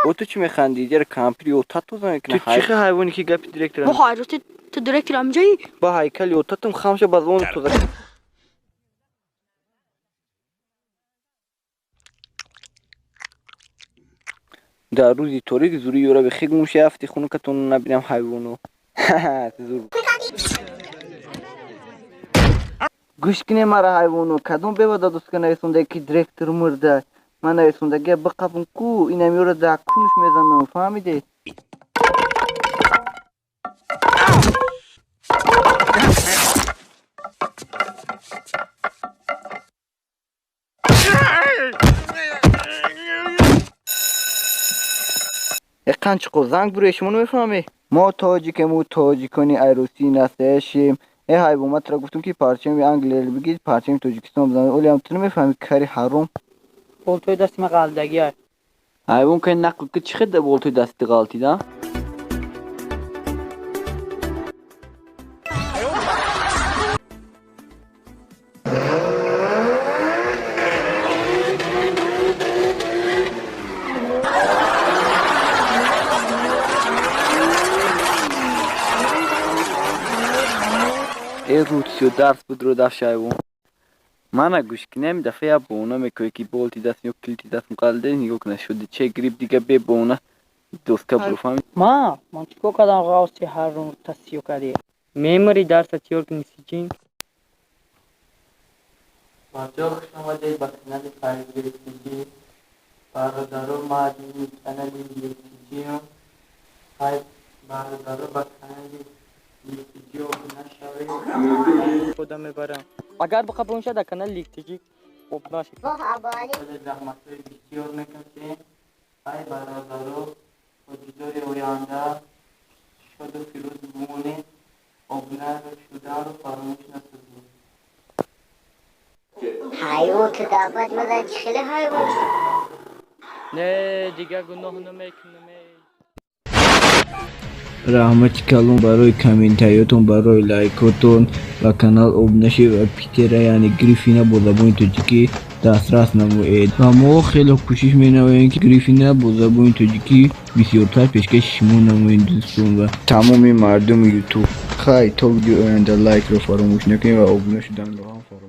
О, ту чӣ механдӣ? Ҷара кампири ота тоза мекунад. Ту чӣ хел ҳайвоне, ки гапи директора Бо ҳайрати, ту директор ҳамҷоӣ? Ба ҳайкали отатам хамша, ба забони тоза. Дар рӯзи торик зури ёра бехе гум шафти, хунукатон набинам, ҳайвоно. Зур. Гӯш кине мара, ҳайвоно, кадом бева дадоска нависонда, ки директор мурда? Ман нависондагия биқапм ку, инам ёра дар кунуш мезанам, фаҳмиде? Қанчиқо занг буре, шумо намефаҳмӣ? Мо тоҷикему, тоҷикони айрусӣ насешем. Э ҳайвон, ман тура гуфтам, ки парчами Англияро бигир, парчами Тоҷикистон бизан, олиам ту намефаҳмӣ, кари ҳаром. Болтои дасти ман ғалтидагиай. Ҳайвон, кай нақл ки, чӣ хел болтои дасти ғалтида? Э рутсиё, дарс будро дафш, ҳайвон. Мана гӯш кинем, дафъа як бона мекӯе, ки болти даст ё килти дастм қалде, нигоҳ кунад шуди че гриб, дига бе бона доска буру, фаҳмид? Ма ман чӣ кор кардам, ғавси ҳаррум тасиё кардӣ? Мемари, дарса тиёр кунӣ, сиҷин. Бачаҳо, хуш омадед ба канали Файзтиҷӣ. Бародаро, ма админи канали Ликтиҷиам. Хай, бародаро, ба канали Ликтиҷӣ обуна шавед. Худо мебарам. Агар биқапон шад, дар канали Ликтиҷӣ обуна шед. Хеле заҳматҳои бисёр мекашем. Хай, бародаро, то дидори оянда шоду фирӯз бимонед. Обуна шуданро фаромӯш насозед. Ҳайвон, ту даъват мазан, чӣ хеле ҳайвон. Не, дигар гуноҳ намекунам. Раҳмати калон барои комментариётон, барои лайкотон. Ба канал обуна шавед ва Питера, яъне Гриффина, бо забони тоҷикӣ дастрас намоед. Ва мо хеле кӯшиш менамоем, ки Гриффина бо забони тоҷикӣ бисёртар пешкаши шумо намоем, дӯстон ва тамоми мардуми Ютуб. Хай, то видеои оянда, лайкро фаромӯш накунед ва обуна шуданро ҳам фаромӯш.